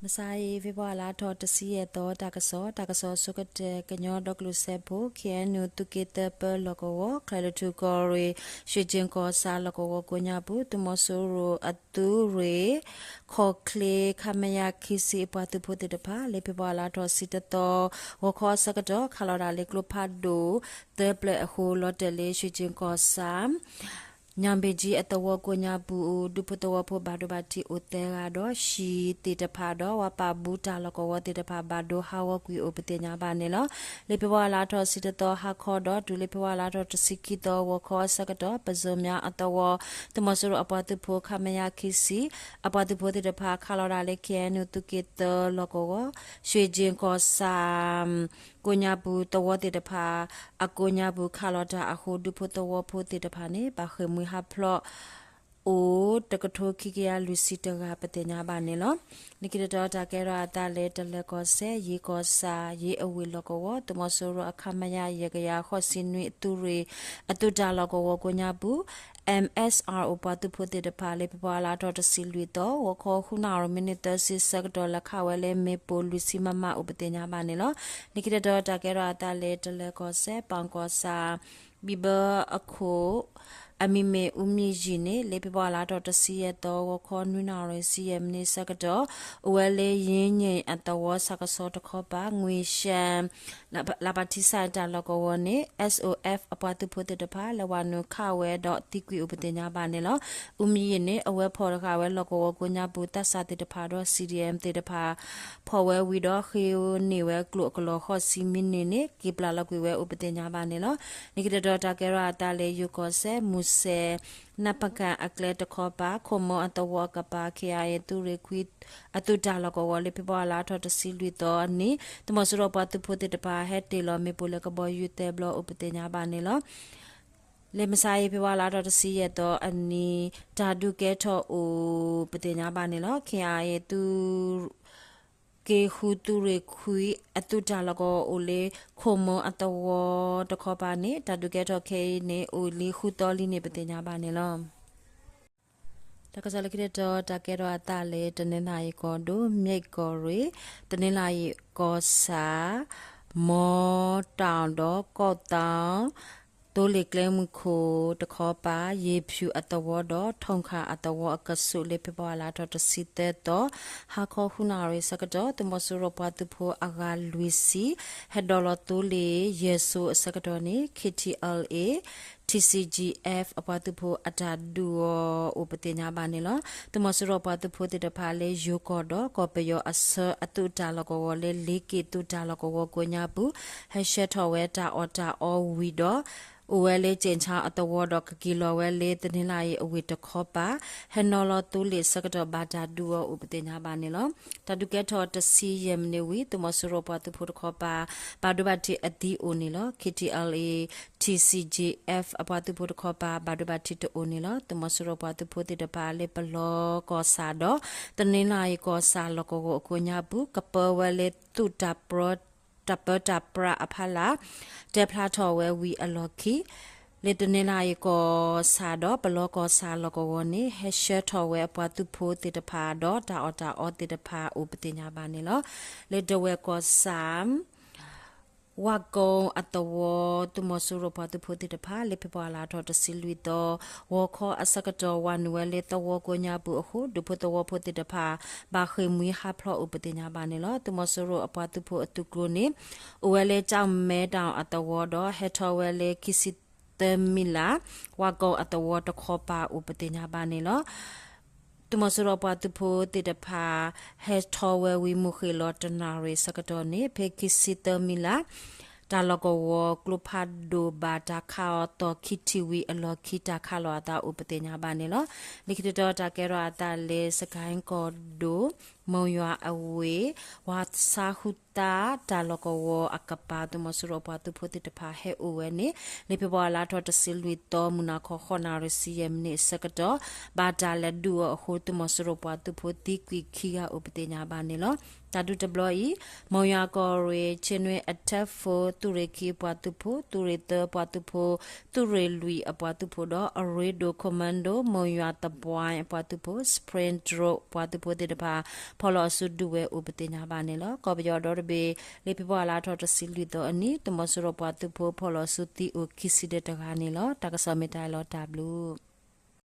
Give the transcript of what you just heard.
မုၢ်ဆါအံၤ ဖ့ၤဘြူၤအါလါထီၣ်တဆံယဲၢ်သီ တၢ်ကစီၣ်, တၢ်ကစီၣ်ဆိကတၢၢ် ကညီဒီကလုာ်စၢဖှိၣ် ခ့ၣ်အဲၣ်ယူၣ် သုးက့သၢပၢလီၢ်ကဝီၤ ချၢၣ်လွံၢ်ထူၣ်ကီၢ်ရ့ၣ် ရွှ့ၣ်ကၠ့ၣ်ကီၢ်ဆၣ်လီၢ်ကဝီၤကိးညါပူၤ သုးမီၤစိရိၤအသုးရ့ၣ် ခီၣ်ချ့ ခမရ ခံဆံ အပှၤသုးဖိသ့ၣ်တဖၣ် လၢဖ့ၤဘြူၤအါလါထီၣ်တဆံတသီ ဂီၤခီအဆၢကတီၢ် ခးလီၤတၢ်လၢကျိဖးဒိၣ်သၢဖျၢၣ်အဃိ လီၤတဲာ်လၢရွှ့ၣ်ကၠ့ၣ်ကီၢ်ဆၣ် ညၣ်ဘ့ၣ်ကၠံအသဝီကိးညါပူၤ ဒူဖိသဝီဖိဘၣ်ဒိဘၣ်ထံးအိၣ်သၢဂၤဒီး ဟံၣ်သ့ၣ်တဖၣ်ဒီး ဝၤပာ်ဘူးတၢ်လီၢ်ကဝီၤသ့ၣ်တဖၣ် ဘၣ်ဒိဟးဂီၤကွံာ်အိၣ်ပသ့ၣ်ညါဘၣ်န့ၣ်လီၤ. လၢဖ့ၤဘြူၤအါလါထီၣ်တဆံတသီဟါခီဒီး တုၤလၢဖ့ၤဘြူၤအါလါထီၣ်တဆံခံသီ ဂီၤခီအဆၢကတီၢ် ပဇိၤမၠါအသဝီ သုးမီၤစိရိၤအပှၤသုးဖိ ခမရ ခံဆံ အပှၤသုးဖိသ့ၣ်တဖၣ် ခးလီၤတၢ်လၢ ခ့ၣ်အဲၣ်ယူၣ် သုးက့သၢလီၢ်ကဝီၤ ရွှ့ၣ်ကၠ့ၣ်ကီၢ်ဆၣ် ကိးညါပူၤ သဝီသ့ၣ်တဖၣ် အကိးညါပူၤ ခးလီၤတၢ်အဃိ ဒူဖိသဝီဖိသ့ၣ်တဖၣ်န့ၣ် ဘၣ်ဃ့ၢ်မှံဟးဖျိး အိၣ်တကထိခံကယၤလွံၢ်ဆံတဂၤပသ့ၣ်ညါဘၣ်န့ၣ်လီၤ. လၢခံတတီၤ တၢ်ကဲထီၣ်အသးလၢ တလၢၤကီၢ်စဲၣ် ယ့ၣ်ကီၢ်ဆၣ် ယ့ၣ်အဝ့ၢ်လီၢ်ကဝီၤ သုးမီၤစိရိၤအ ခမရ ယဲၢ်ကယၤဃိးဆံနွံ အသုးရ့ၣ် အသုးတၢ်လီၢ်ကဝီၤကိးညါပူၤ MSRO ပှၤသုးဖိသ့ၣ်တဖၣ် လၢဖ့ၤဘြူၤအါလါထီၣ်တဆံလွံၢ်သီ ဂီၤခီဃုနၣ်ရံၣ်မံးနံးသၢဆံဆၢကတီၢ် လဲၤခးဝဲလၢမ့ၣ်ပိၢ်လွံၢ်ဆံမမအိၣ်ပသ့ၣ်ညါဘၣ်န့ၣ်လီၤ. လၢခံတတီၤ တၢ်ကဲထီၣ်အသးလၢ တလၢၤကီၢ်စဲၣ် ပၣ်ကီၢ်ဆၣ် ဘံၣ်ဘၢအခိၣ် အမံၤမ့ၢ် အူမံယံာ်န့ၣ် လၢဖ့ၤဘြူၤအါလါထီၣ်တဆံယဲၢ်သီ ဂီၤခီနွံနၣ်ရံၣ်ဆံယဲၢ်မံးနံးဆၢကတီၢ် အိၣ်ဝဲလၢယ့ၣ်ည့ၣ်အသဝီဆၣ်ကဆီတခီပၤ ငွ့ၣ်ရှၣ် လၢပထံဆၣ်တၢ်လီၢ်ကဝီၤန့ၣ် SOF အပှၤသုးဖိသ့ၣ်တဖၣ် လဲၤဝးနုာ်ခးဝဲဒီးသံကွံာ်အိၣ်ပသ့ၣ်ညါဘၣ်န့ၣ်လီၤ. အူမံယံာ်န့ၣ် အဝဲဖီၣ်တဃာ်ဝဲလီၢ်ကဝီၤကိးညါပူၤ သးစၢ်သ့ၣ်တဖၣ်ဒီး CDM သ့ၣ်တဖၣ် ဖီၣ်ဝဲဝံၤဒီး ဃ့န့ၢ်ဝဲကျိၣ်အကလီၢ်ဃိးဆံမံးနံးန့ၣ် က့ၤပျၢ်လီၤကွံာ်ဝဲအိၣ်ပသ့ၣ်ညါဘၣ်န့ၣ်လီၤ. လၢခံတတီၤ တၢ်ကဲထီၣ်အသးလၢ ယိၤကီၢ်စဲၣ် မူစဲၣ် နၢ်ပကၣ်အကျဲတခီပၤ ခိၣ်မိၣ်အသဝီအကပၤ ခ့ၣ်အဲၣ်ယူၣ် သုးရ့ၣ်ခွံ အသုးတၢ်လီၢ်ကဝီၤ လၢဖ့ၤဘြူၤအါလါထီၣ်တဆံလွံၢ်သီအနံၤ သုးမီၤစိရိၤပှၤသုးဖိသ့ၣ်တဖၣ် ဟဲတ့ၢ်လီၤမ့ၣ်ပိၢ်လၢကဘီယူၤသၢဘျီအိၣ်ပသ့ၣ်ညါဘၣ်န့ၣ်လီၤ. လၢမုၢ်ဆါအံၤ ဖ့ၤဘြူၤအါလါထီၣ်တဆံယဲၢ်သီအနံၤ တၢ်ဒုးကဲထီၣ်အိၣ်ပသ့ၣ်ညါဘၣ်န့ၣ်လီၤ. ခ့ၣ်အဲၣ်ယူၣ် သုး က့ဃု သုးရ့ၣ်ခွံ အသုးတၢ်လီၢ်ကဝီၤအိၣ်လၢ ခိၣ်မိၣ်အသဝီတခီပၤန့ၣ် တၢ်ဒုးကဲထီၣ်ခဲအံၤန့ၣ် အိၣ်လံဃုသီလံန့ၣ် ပသ့ၣ်ညါဘၣ်န့ၣ်လီၤ. တၢ်ကစီၣ်လၢခံတတီၤ တၢ်ကဲထီၣ်အသးလၢ တနီသရံၣ်ကီၢ်ဒိၣ် မ့ၢ်ကီၢ်ရ့ၣ် တနီသရံၣ်ကီၢ်ဆၣ် မီတီၣ်ဒီးကီၢ်သီ သိလ့ၣ်ကျဲမုၢ်ခိၣ်တခီပၤ ယ့ၣ်ဖၠူၣ်အသဝီဒီး ထိၣ်ခၣ်အသဝီအကဆူး လၢဖ့ၤဘြူၤအါလါထီၣ်တဆံသၢသီ ဟါခီဃုနၣ်ရံၣ်ဆၢကတီၢ် သုးမီၤစိရိၤပှၤသုးဖိအဂၤလွံၢ်ဆံ ဟဲဒိးလီၤသိလ့ၣ်ယဲၢ်စိၤအဆၢကတီၢ်န့ၣ် ခ့ၣ်ထံၣ်အဲလ်အ့ၣ် ထံၣ်စံၣ်ကၠံၣ်အဲၣ် အပှၤသုးဖိအတၢ်ဒုးအီၤအိၣ်ပသ့ၣ်ညါဘၣ်န့ၣ်လီၤ. သုးမီၤစိရိၤပှၤသုးဖိသ့ၣ်တဖၣ်လၢ ယိၤကီၢ်ဒီးကီၢ်ပယီၤအဆၢ အသုးတၢ်လီၢ်ကဝီၤလၢ လ့က့ၣ်သုးတၢ်လီၢ်ကဝီၤကိးညါပူၤ ဟဲဆှၢထီၣ်ဝဲတၢ်အီၣ်တၢ်အီဝံၤဒီး အိၣ်ဝဲလၢကၠ့ၣ်ဆါအသဝီဒီး ကက့ၤလီၤဝဲလၢတနီသရံၣ်အဝ့ၢ်တခီပၤ ဟဲနီၤလီၤသိလ့ၣ်ဆၢကတီၢ် ဘၣ်တၢ်ဒုးအီၤအိၣ်ပသ့ၣ်ညါဘၣ်န့ၣ်လီၤ. တၢ်ဒုးကဲထီၣ်တဆံယဲၢ်မံးနံးဝံၤ သုးမီၤစိရိၤပှၤသုးဖိတခီပၤ ဘၣ်ဒိဘၣ်ထံးအသံအိၣ်န့ၣ်လီၤ. ခ့ၣ်ထံၣ်အဲလ်အ့ၣ် ထံၣ်စံၣ်ကၠံၣ်အဲၣ် အပှၤသုးဖိတခီပၤ ဘၣ်ဒိဘၣ်ထံးတအိၣ်န့ၣ်လီၤ. သုးမီၤစိရိၤပှၤသုးဖိသ့ၣ်တဖၣ်လၢပလီကီၢ်ဆၣ်ဒီး တနီသရံၣ်ကီၢ်ဆၣ်လီၢ်ကဝီၤအကိးညါပူၤ ကပၢဝဲလၢသုးတၢ်ပၢ တၢ်ပၢတၢ်ပြးအဖီလာ် တဲဖျါထီၣ်ဝဲဝံၤအလီၢ်ခံ လၢတနီသရံၣ်ကီၢ်ဆၣ်ဒီး ပလီကီၢ်ဆၣ်လီၢ်ကဝီၤန့ၣ် ဟဲဆှၢထီၣ်ဝဲအပှၤသုးဖိသ့ၣ်တဖၣ်ဒီး တၢ်အီၣ်တၢ်အီသ့ၣ်တဖၣ်အိၣ်ပသ့ၣ်ညါဘၣ်န့ၣ်လီၤ. လၢဒဝဲၢ်ကီၢ်ဆၣ် ဝၣ်ကိၣ်အသဝီ သုးမီၤစိရိၤပှၤသုးဖိသ့ၣ်တဖၣ် လၢဖ့ၤဘြူၤအါလါထီၣ်တဆံလွံၢ်သီ ဂီၤခီအဆၢကတီၢ် ဝးနုာ်ဝဲလၢသဝီကိးညါပူၤအဃိ ဒူဖိသဝီဖိသ့ၣ်တဖၣ် ဘၣ်ဃ့ၢ်မှံဟးဖျိးအိၣ်ပသ့ၣ်ညါဘၣ်န့ၣ်လီၤ. သုးမီၤစိရိၤအပှၤသုးဖိအသုးကျိၤန့ၣ် အိၣ်ဝဲလၢကၠီၣ်မဲတၢ်အသဝီဒီး ဟဲထီၣ်ဝဲလၢခံဆံသၢမံးလး ဝၣ်ကိၣ်အသဝီတခီပၤအိၣ်ပသ့ၣ်ညါဘၣ်န့ၣ်လီၤ. သုးမီၤစိရိၤပှၤသုးဖိသ့ၣ်တဖၣ် ဟဲထီၣ်ဝဲဝံၤမုၢ်ဃ့ၢ်လီၤတနၣ်ရံၣ်ဆၢကတီၢ်န့ၣ် ဖဲခံဆံသၢမံးလး တၢ်လီၢ်ကဝီၤကျိဖးဒိၣ်ဘၣ်တၢ်ခးအီၤသီၣ်ခံထံၣ်ဝံၤအလီၢ်ခံ တၢ်ခးလိာ်အသးအိၣ်ပသ့ၣ်ညါဘၣ်န့ၣ်လီၤ. လၢခံတတီၤ တၢ်ကဲထီၣ်အသးလၢ စကဲၣ်ကီၢ်ဒိၣ် မိၢ်ယွၤအဝ့ၢ် ဝၣ်ဆါဃုသါ တၢ်လီၢ်ကဝီၤအကပၤ သုးမီၤစိရိၤပှၤသုးဖိသ့ၣ်တဖၣ်ဟဲအိၣ်ဝဲန့ၣ် လၢဖ့ၤဘြူၤအါလါထီၣ်တဆံလွံၢ်သီ မုၢ်နၤခီဃိးနၣ်ရံၣ်ဆံယဲၢ်မံးနံးအဆၢကတီၢ် ဘၣ်တၢ်လဲၤဒုးအီၤအဃိ သုးမီၤစိရိၤပှၤသုးဖိသံကွံာ်ခံဂၤအိၣ်ပသ့ၣ်ညါဘၣ်န့ၣ်လီၤ. တၢ်ဒုးတဘျီအံၤ မိၢ်ယွၤကီၢ်ရ့ၣ် ဆ့နွ့အထၢၣ်ဖိ သုးရ့ၣ်ခံအပှၤသုးဖိ သုးရ့ၣ်သၢအပှၤသုးဖိ သုးရ့ၣ်လွံၢ်အပှၤသုးဖိဒီး အရ့ဒိၣ် commando မိၢ်ယွၤသပှၢ်အပှၤသုးဖိ Spring Drone ပှၤသုးဖိသ့ၣ်တဖၣ် ဖီၣ်လီၤအစုဒုးဝဲအိၣ်ပသ့ၣ်ညါဘၣ်န့ၣ်လီၤ. ကီၢ်ပယီၤဒီတဘ့ၣ် လၢဖ့ၤဘြူၤအါလါထီၣ်တဆံလွံၢ်သီအနံၤ သုးမီၤစိရိၤပှၤသုးဖိဖီၣ်လီၤစုသံအိၣ်ခံဆံဒီးတဂၤန့ၣ်လီၤ. တၢ်ကစီၣ်မ့ၢ်တၢ်အံၤလီၤတၢ်ဘျုး